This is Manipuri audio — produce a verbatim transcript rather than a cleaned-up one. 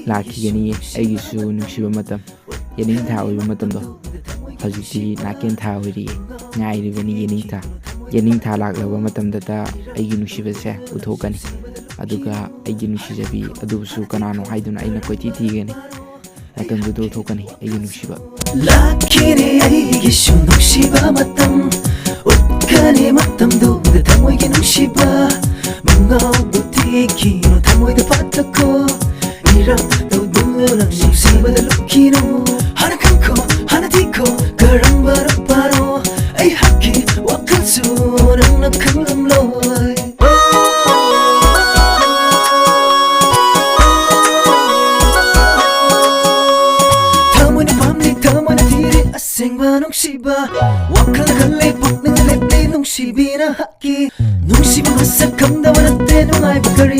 ꯂꯥꯛꯈꯤꯒꯅꯤꯌꯦ ꯑꯩꯒꯤꯁꯨ ꯅꯨꯡꯁꯤꯕ ꯃꯇꯝ, ꯌꯦꯅꯤꯡꯊꯥ ꯑꯣꯏꯕ ꯃꯇꯝꯗꯣ꯫ ꯍꯧꯖꯤꯛꯇꯤ ꯅꯥꯀꯦꯟꯊꯥ ꯑꯣꯏꯔꯤꯌꯦ, ꯉꯥꯏꯔꯤꯕꯅꯤ ꯌꯦꯅꯤꯡꯊꯥ꯫ ꯌꯦꯅꯤꯡꯊꯥ ꯂꯥꯛꯂꯕ ꯃꯇꯝꯗꯇ ꯑꯩꯒꯤ ꯅꯨꯡꯁꯤꯕꯁꯦ ꯎꯠꯊꯣꯛꯀꯅꯤ, ꯑꯗꯨꯒ ꯑꯩꯒꯤ ꯅꯨꯡꯁꯤꯖꯕꯤ ꯑꯗꯨꯕꯨꯁꯨ ꯀꯅꯥꯅꯣ ꯍꯥꯏꯗꯨꯅ ꯑꯩꯅ ꯀꯣꯏꯊꯤ ꯊꯤꯒꯅꯤ꯫ ꯃꯇꯝꯗꯨꯗ ꯎꯠꯊꯣꯛꯀꯅꯤ ꯑꯩꯒꯤ ꯅꯨꯡꯁꯤꯕ꯫ ꯂꯥꯛꯈꯤꯅꯤ ꯑꯩꯒꯤꯁꯨ ꯅꯨꯡꯁꯤꯕ ꯃꯇꯝ, ꯎꯠꯀꯅꯤ ꯃꯇꯝꯗꯨꯗ ꯊꯃꯣꯏꯒꯤ ꯅꯨꯡꯁꯤꯕ꯫ ꯃꯉꯥꯎꯕ ꯊꯤꯈꯤꯅꯨ ꯊꯃꯣꯏꯗ ꯄꯥꯠꯇꯀꯣ, ꯏꯔꯥꯡ ꯇꯧꯗꯨꯅ ꯅꯨꯡꯁꯤꯕꯗ ꯂꯨꯞꯈꯤꯅꯨ꯫ ꯍꯥꯟꯅ ꯈꯪꯈꯣ, ꯍꯥꯟꯅ ꯊꯤꯈꯣ, ꯀꯔꯝꯕ ꯅꯨꯄꯥꯅꯣ? ꯑꯩꯍꯥꯛꯀꯤ ꯋꯥꯈꯜꯁꯨ ꯅꯪꯅ ꯈꯪꯂꯝꯂꯣꯏ꯫ ꯊꯃꯣꯏꯅ ꯄꯥꯝꯂꯤ, ꯊꯃꯣꯏꯅ ꯊꯤꯔꯤ ꯑꯁꯦꯡꯕ ꯅꯨꯡꯁꯤꯕ꯫ ꯋꯥꯈꯜ ꯈꯜꯂꯤ, ꯄꯨꯛꯅꯤꯡ ꯂꯦꯞꯂꯤ, ꯅꯨꯡꯁꯤꯕꯤ ꯅꯍꯥꯛꯀꯤ꯫ ꯅꯨꯡꯁꯤꯕ ꯃꯁꯛ ꯈꯪꯗꯕ ꯅꯠꯇꯦ, ꯅꯨꯡꯉꯥꯏꯕ ꯀꯔꯤ